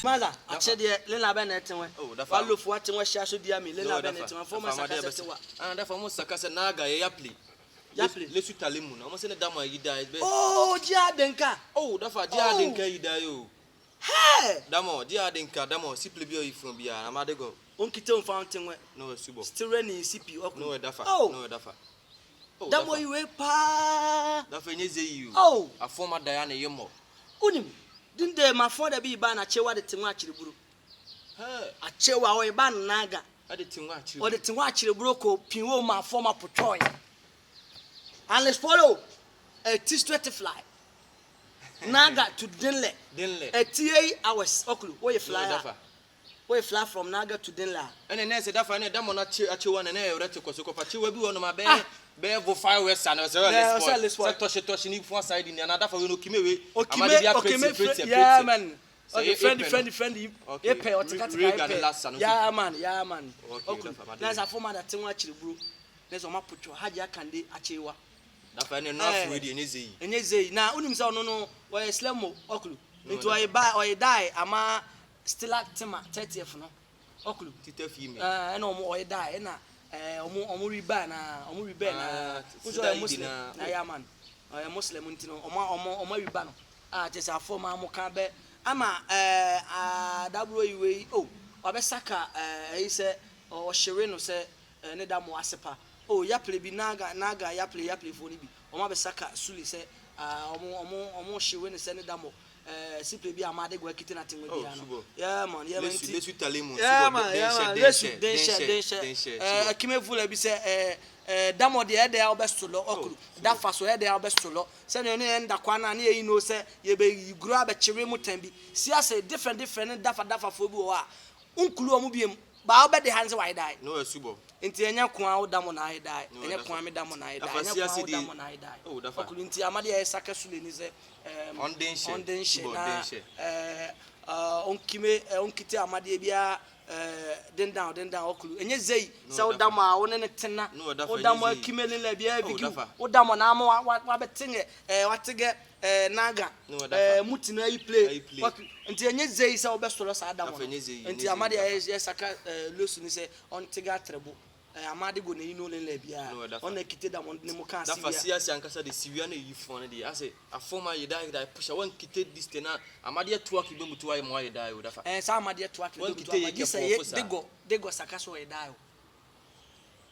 Maza, akyɛ deɛ lela bɛ na ɛte wɛ. Walofo ate wɛ hyɛ aso dia mi lela bɛ na ɛte wɛ fo ma saka sɛ te wa. Ah, dafa mo saka sɛ naga yɛ yapli. Yapli. Lesu tale mu na mo sɛ ne dama yi da bɛ. Oh, dia denka. Oh, dafa dia denka yi da yo. Hey! Damo, dia denka damo sipli bi oyi fun bi a na ma de go. Onkite onfa nte wɛ. No we subo. Stire ni sipi okun. No we dafa. Oh. No we dafa. Oh, Damo yi we pa. Dafa enye zeyi o. Oh. Afoma da ya na ye mo. Unim. Dinde ma fo da bi ba na chewa de tenwa akyiriburu. Hey, Achewa o ba naga. ade tenwa akyiri. Ɔde tenwa akyiriburu ko pinwo ma fo ma potɔe. And let's follow. A t straight fly. Naga to Dinle. Dinle. A TA hours. Okulu. Where you fly? Dafa. Where you fly from Naga to Dinle? Ɛne ne sɛ dafa ne damo na akyewa ne ne ɛwrɛ te kɔ so kɔfa kyewa bi wɔ no ma bɛɛ Ah. bɛɛ vo fire west and sɛ Yeah, ɔsɛ less less sɛ tɔhye tɔhye ne fun aside ni ana dafa we no kime we Okime, okime, yeah man. Sɛ Okay, e- friendly, epɛ no. friendly, friendly. Okay. Epe, ɔteka Re- teka Reagan ne last epe. no. Yeah man, yeah man. Okay, Okulu. dafa, ma de Na we. sɛ afɔma da tenwa akyiriburu. Na sɛ ɔma potɔ Hajji Akande akyewa. Dafa ne no afuru di enye zeyi. Ɛnyɛ zei na wonim sɛ ɔno no ɔyɛ slemo ɔkulu No, nti ɔyɛ ba ɔyɛ dae ama stila tema 30th no ɔkulu. Tita fi me. Ɛna ɔmo ɔyɛ dae ɛna ɛɛ ɔmo riba na ɔmo riba na Ah, nso sida ɔyɛ yi di muslim na- na yɛ ama no ɔyɛ muslim nti no ɔmo riba no a kyerɛ sɛ afɔ ma mo ka bɛ ama ɛɛ adaburo yi wei o ɔbɛsaka ɛɛ ɛyi sɛ ɔhyere no sɛ ɛɛ ne da mo ase pa o yapele bi naga naga yapele yapele fo ni bi ɔmo abɛsaka suli sɛ aa ɔmo hyere no sɛ ne da mo ɛɛ sipele bi ama ade gua kite na tenwe Oh, bi ano subo. yeah man yeah man Lesu nti lesu tale mu. yeah subo, man yeah man den lesu hyɛ, den hyɛ den hyɛ den ɛɛ hyɛ. akime vula bi sɛ ɛɛ ɛɛ damɔ deɛ ɛdɛ a ɔbɛ solɔ ɔkulu dafa so ɛdɛ a ɔbɛ solɔ sɛnea ne yɛn da kwan na ne yɛ yi no sɛ yɛbɛ yi guro abɛkyerɛ mu tɛn bi siase different different ne dafa dafa fo bi wɔ hɔ a nkulu ɔmo biem baa ɔbɛ de ha ne sɛ wayɛ dae No we subo. nti ɛnyɛ kwan wo damɔ na ayɛ dae No, ɛnyɛ dafa. kwan mi damɔ na ayɛ dae Dafa ɛnyɛ siase kwan wo di- damɔ na ayɛ dae Oh, dafa. ɔkulu nti amadeɛ yɛ saka sule ni sɛ ɛɛm Ɔnden hyɛ. ɔnden hyɛ Subo, na den hyɛ. ɛɛ ɛɛ ɔnkime ɛɛ ɔnkite amadeɛ biara ɛɛ dendan dendan ɔkulu ɛnyɛ zeyi No, sɛ dafa. ɔdamɔ a ɔne ne tena No, dafa, ɔdamɔ ɛnyɛ zeyi. akime ne lɛ biara Oh, vigi dafa. ɔdamɔ na ama wa wa wabɛtengɛ ɛɛ wategɛ ɛɛ naga No, dafa. ɛɛ mutina ayi play Ayi play. Ɔku- nti ɛnyɛ zeyi sɛ ɔbɛsɔrɔ saa damɔ Dafa, no ɛnyɛ zeyi, ɛnyɛ nti zeyi, amadeɛ dafa. yɛ yɛ saka ɛɛ losu ni sɛ ɔntega atrɛbo ɛɛ amade go n'eyi n'ole lɛ biara No, dafa. ɔna kite damɔ ne mu kan Dafa si bia siase ankasa de siwia na eyi fun ne de ase afoma yi da da pusha wan kite this thing na amadeɛ toa ki be mutu ayi mo ayi da yo dafa. ɛɛ saa amadeɛ to akele Wɔn dodo kite to yɛ ama gye sɛ kɛfɔɔfo yɛ saa. degɔ degɔ saka so ɔyɛ daa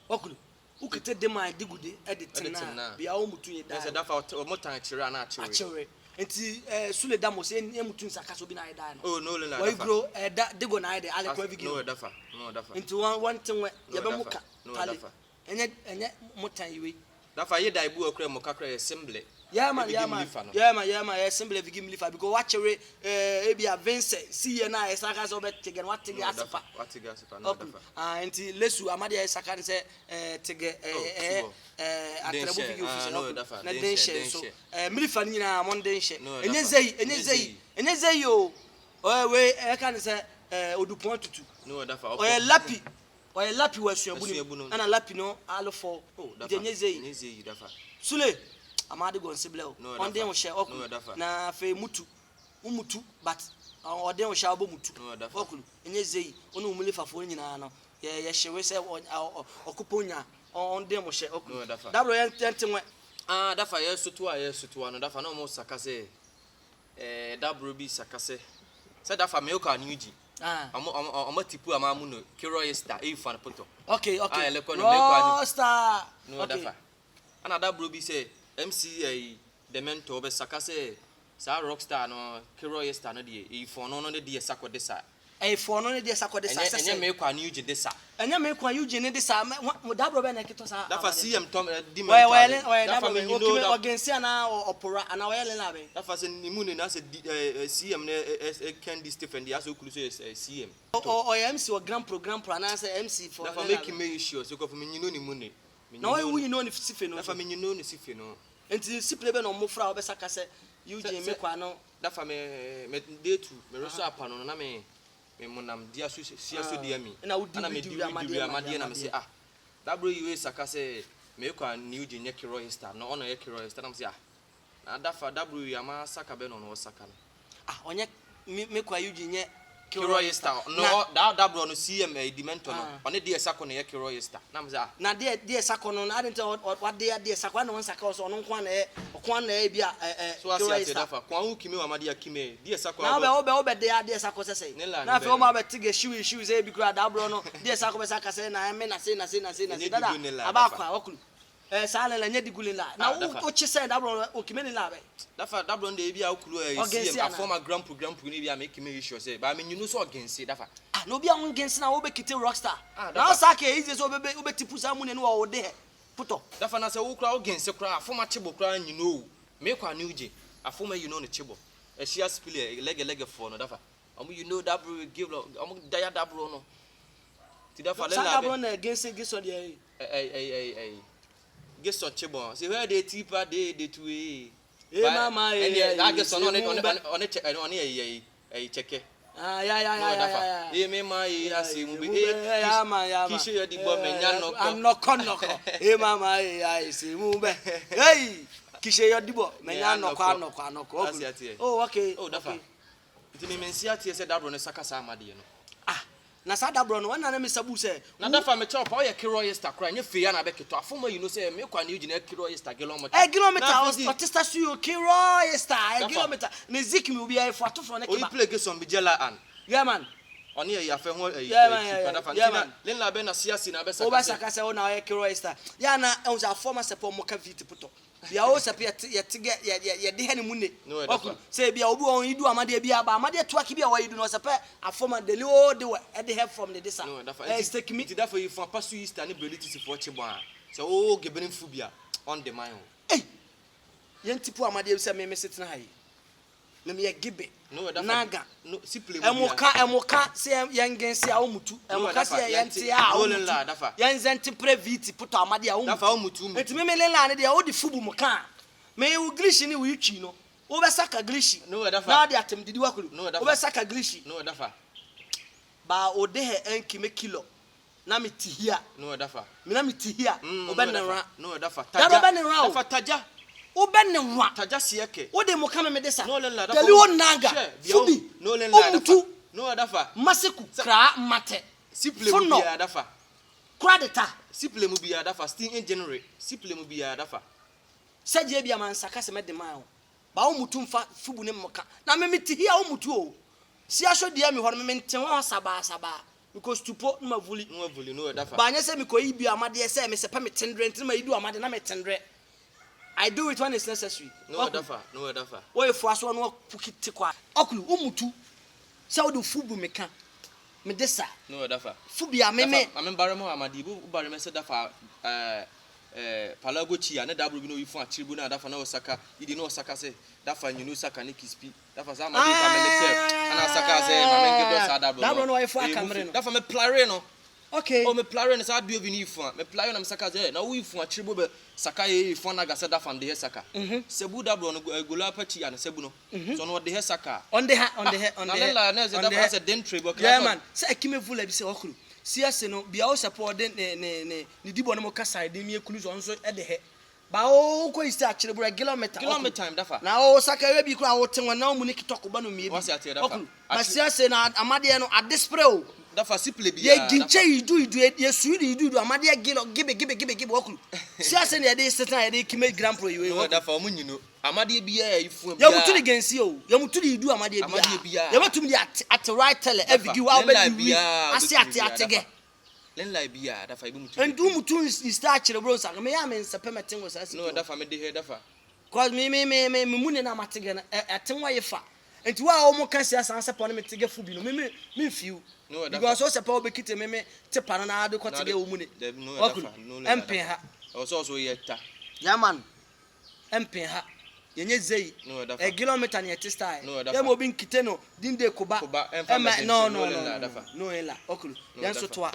o ɔkulu wokite dem a digu de ɛde tena. tena bia wɔn mutu yɛ Na sɛ daa dafa ɔmo tan kyerɛ ana akyerɛ. akyerɛ nti ɛɛ sule damo sɛ ɛmu mutu nsaka so bi na ayɛ daa no Oh no le na wɔyi dafa. guro ɛda degɔ na ayɛ de alɛ kɔ evigi No no we dafa. No we dafa. nti wɔn te wɛ No, yɛbɛ mu dafa. ka No, tale dafa. ɛnyɛ mo tan yi wei. Dafa ye da ibu okra mo kakra ye semble. Yeah man, Ebi yeah give man, me lifa no. yeah man, yeah man, yeah simple if you give me lifa because watchere eh ebi a Vincent see ye na esaka so be tege no watege No, asepa. dafa. Watege asepa no Okay. dafa. Ah nti lesu amade esaka ne se eh tege eh Oh, eh subo. eh Den atrebo hyɛ, video ah, fi no, se dafa, na den den hyɛ, hyɛ den so. hyɛ. Eh milifa ni nyina mon den hyɛ. No, Enye dafa. zei, enye Enye zei, zei. enye zei o. Oye we e ka ne se eh odupon tutu. No dafa. Oye lapi. Oye lapi wa suabu ni. Asuabu no. Ana lapi no alofo. Oh dafa. Nti enye zei. Enye zei dafa. Sule amade gɔnsibilɛ o No, ɔnden dafa. o hyɛ ɔkulu No, dafa. na afei mutu mutu but ɔden o hyɛ ɔbɔ mutu No, dafa. ɔkulu enye zeyi ɔne omuli fafoɔ nyinaa no yɛ yɛhyewe sɛ ɔkopɔ nya ɔnden mo hyɛ No, ɔkulu dafa. daburo yɛn yɛn te nwɛ Ah dafa ye soto a ye soto no dafa na ɔmo saka sɛ eh dabro bi saka sɛ sɛ dafa me ka new ji. ah Ɔmo ɔmo tipu ama mu no kero star eyi fan poto. okay Ah, okay yɛlɛ kɔ no, mekɔ ani. rosta No okay dafa. Ana dabro bi sɛ MC eh the mentor bɛ saka sɛ saa rockstar no kero star no deɛ eyi fan no no de deɛ sakɔ de sa. ɛyɛ fɔɔ no ne deɛ sakɔ de sa Ɛnyɛ sɛ ɛnyɛ sɛ me ka new ji de sa. ɛnyɛ mi kwan Eugene ne de sa mɛ mo daburo bɛ na ɛketɔ sa Dafa amade. CM Tom di wɔyɛ mentor. wɔyɛ wɔyɛ Dafa daburo me bɛ you know okime that ɔgɛnsi ana ɔpora ana wɔyɛ lɛ labɛn. Dafa sɛ ni mu ne na sɛ di eh CM ne eh Candy Stephen de asɛ okulu so yɛ CM. Ɔyɛ MC wɔ grand pro grand pro anaasɛ MC for Dafa make me sure so kɔfɔ me nyino ni mu ne. Me na ɔyɛ nyino wuyi na ɔne sife no Dafa me nyino ne sife no. nti sipile bɛ na ɔmo fra ɔbɛsa ka sɛ Eugene Sɛ- mi kwa no Dafa me day two me reso apa no na me monam dia so sia so dia mi. Ɛna wodi Ana me wodi di wura wudi amadeɛ, wura amadeɛ na me amadeɛ. sɛ ah. Dabro yi we saka sɛ me kɔ new gye nyɛ kero star no ɔno yɛ kero star na me sɛ ah. Na dafa dabro yi ama saka bɛ no no saka no. ah ɔnyɛ mi kwa Eugene nyɛ Kilroy Star no Na ɔ daa da borɔ no CM ɛyi Demento no Ah. ɔne deɛ Sako na ɛyɛ Kilroy Star na me sɛ ah. Na deɛ deɛ Sako no adɛn nti na ɔ wade adeɛ Sako adɛn na ɔnsaka wɔ sɛ ɔno nko ara na ɛyɛ ɔko ara na ɛyɛ bi a ɛ ɛ So ase Kilroy ate Star. dafa kwan wo kime wama deɛ kime deɛ Sako Na abɔ. wobɛ wobɛ wobɛ de adeɛ Sako sɛ sɛn Ne la na ne afei bɛ wɔn no. abɛ te gɛ shiwi shiwi sɛ ebi koraa daa borɔ no deɛ Sako bɛ saka sɛ na ɛme na sei na sei na sei na sei Ɛnyɛ dada digu ne la aba dafa. akwa wakulu. Eh saa lela nye diguli la. Na Ah, dafa. wo che sɛ dabro o kime ni la bɛ. Dafa dabro nde ebi a okulu eh Ɔgensi CM ana? afɔma grampu grampu ni bi a make me sure say ba me nyinu so ɔgensi dafa. Ah, na obi a won gensi na wo be kite rockstar. Ah, Na dafa. wo sa ke easy so be wo be tipu sa mu ne no wo de he. Puto. Dafa na sɛ wo kura ɔgensi kura afɔma chebo kura nyinu o. Me kwa new je afɔma you know ne chebo. Ehia spile lege lege fo no dafa. Omo you know dabro we give omo daya dabro no. Ti dafa Sa le la dabro be. na gensi gensi de eh. Eh eh eh eh. Geson chebo. Say where they tipa dey dey to eh. Eh mama eh. Ɛnni that Geson no eh, ɔne mu bɛ. ɔne ɔne kyɛ ɔne ɛyi ɛyi kyɛkɛ. Ah ya ya No ya ya dafa. ya. Ee me ma ye ase mu be. Mu bɛ, eh, ya ma ya ma. Kishe yɛ di bɔ mɛ nya nɔkɔ. Anɔkɔ nɔkɔ. Eh mama eh ya se mu bɛ. Hey kishe yo dibo me nya nɔkɔ anɔkɔ anɔkɔ. Ase ateɛ. Oh okay. Oh dafa. okay. Nti me mensi ateɛ sɛ dabro ne saka saa amadeɛ no. Ah, na saa dabro no wana na me sabu sɛ Na dafa me kyɛw pa ɔyɛ Kilroy Star kora nyɛ fei ana bɛketɔ afɔma yi no sɛ me kwa ne gyina Kilroy Star gilometa. Eh kilometer Na afei ɔtesta su yo Kilroy Star eh Dafa. kilometer ne zik mi obi ayɛ fo atofo ne Oyi kiba. play Geson bi jela an. Yeah man. Ɔne ɛyi afɛ ho ɛyi Yeah, man, ɛyi yeah, tipa yeah. dafa. Yeah, Nti na man. lenla bɛ na siasi na bɛ Wo bɛ saka sɛ. saka sɛ wo na ɔyɛ Kilroy Star. Ya na ɛhu sɛ afɔma sɛ pɔ mo ka vit potɔ. Bia wo sɛ yɛ yɛ te gɛ yɛ yɛ yɛ de hɛ ne mu ne. No, ɛda Ɔku fa. sɛ bia obi wɔn idu amadeɛ bi aba amadeɛ to aki bi a wɔyi du no sɛ pɛ afɔma deli o de wɔ ɛde hɛ from ne de sa. No dafa. Eh stake mi. Nti dafa yi fun apasu yi star ne breli tisi fo kye bɔ a. Sɛ o gebere fu bi a on demand o. Ei. Yɛn tipu amadeɛ bi sɛ me me setena ha yi. Me me yɛ gibe. No dafa. Naga. No si play mu bi a. Ɛmoka ɛmoka sɛ yɛn gensi a womutu ɛmoka dafa, sɛ yɛn yɛn te te- a no, womutu lenla, dafa. yɛn zɛnte pre viti potɔ amadeɛ a Dafa womutu o mutu mutu. nti meme lela ne deɛ wode fubu mu ka a me wo glishi ne wo twi no wobɛsaka glishi No, dafa. na wode atem didi wakulu No, dafa. wobɛsaka glishi No dafa. ba ode hɛ ɛnki me kilo na me ti hia No dafa. me na me ti hia Mm, wobɛ ne ra No dafa. Dada wobɛ ne ra o. Dafa taja. wobɛ ne ra Taja sieke. wode mu ka me me de sa No lenla dafa. deli wo naga Hwɛ, bia wo- fubi No lenla dafa. womutu No dafa. maseku kraa mate Si play mu Funɔ. bi a dafa. kora de ta Si play mu bi a dafa. Steam engine re. Si play mu bi a dafa. sɛgye bi a mansaka sɛ mɛde maa wo ba wo mutu mfa fubu ne mmɔka na me mete hia wo mutu o si aso deɛ mi hɔ no me mente ho sabaa sabaa mekɔ stupo na mavuli No voli no dafa. ba anyɛ sɛ mekɔyi bi amadeɛ sɛ mesɛ pɛ metendrɛ nti na mayi du amadeɛ na metendrɛ I do it when it's necessary. No Ɔkulu, dafa. No dafa. wɔyɛ fua so na wapuki te kɔ a ɔkulu wo mutu sɛ wode fubu meka mede sa No dafa. fubi a meme Dafa, mame bare mo amadi bu bare me se dafa eh eh palago chi a ne dabro bi no yi fun achiribu na dafa na osaka idi na osaka se dafa nyinu saka ne kispi dafa sa amadi ka me ne te ana saka se mame ngedo sa dabro Dabro no ɔyɛ fun Eh, akamere mu no. dafa me plare no okay o me plare no sa aduo bi ni fun me plare na me saka se na wo yi fun achiribu be saka ye yi fun na ga se dafa nde he saka sebu dabro no gola pa chi a na sebu no so no de he saka ɔnde ha ɔnde hɛ na ɔnde le hɛ la na se ɔnde dafa hɛ. se den tre bo Yeah man, sɛ akime vula bi sɛ ɔkuru. Siase no bia wo sɛ pɔ ɔde ne ne ne ne dibɔ ne mo kasa de mi ekulu so ɔno nso ɛde hɛ. Ba wo kɔ yi sɛ akyerɛ bura kilometer. Kilometer time dafa. Na wo saka ewe bi kura wo te wɔn na wo mu ne kitɔ ko ba no mie bi. Wasi ateɛ dafa. Ɔkuru. Ba siase na amadeɛ no ade spray o. Dafa si play bi Yɛ ginkyɛ yi du yi du yɛ su yi du yi du amadeɛ gilɔ gibe gibe gibe gibe ɔkuru. Siase na yɛde setan yɛde kime grand pro yi wei No ɔkuru. dafa ɔmo nyinu amadeɛ biara yi fun Yɛmutu de gensi o. Yɛmutu de yi du amadeɛ Amadeɛ biara. biara. Yɛbɛtum de ate ate right tɛlɛ ɛvigi wa wobɛdi wi ase ate ate gɛ. Lenla biara dafa ibi mutu. Nti mutu ista akyerɛ bro nsa me ya me nsɛpɛ mɛte wɔ saa No sika dafa me de he dafa. cause me me me me me mu ne na mate gɛ no ɛte wɔ yɛ fa nti wo a wɔn ka si asan sɛpɔ ne me te gɛ fu bi no me me me nfiw No dafa. because wo sɛpɛ wo bɛkite me me te pa no na ade kɔ te gɛ wo mu ne Dabi, no ɔkuru dafa. No lenla ɛmpen ha Ɔsɔ ɔsɔ yɛ ta. yaman ɛmpen ha yɛnyɛ zeyi No dafa. ɛ kilometer ne yɛte style No dafa. yɛ ma obi nkite no dinde koba Koba, ɛmfa ɛmɛ mɛde no nkyɛn, no no no lenla no dafa. no lenla ɔkuru No yɛn so dafa. toa.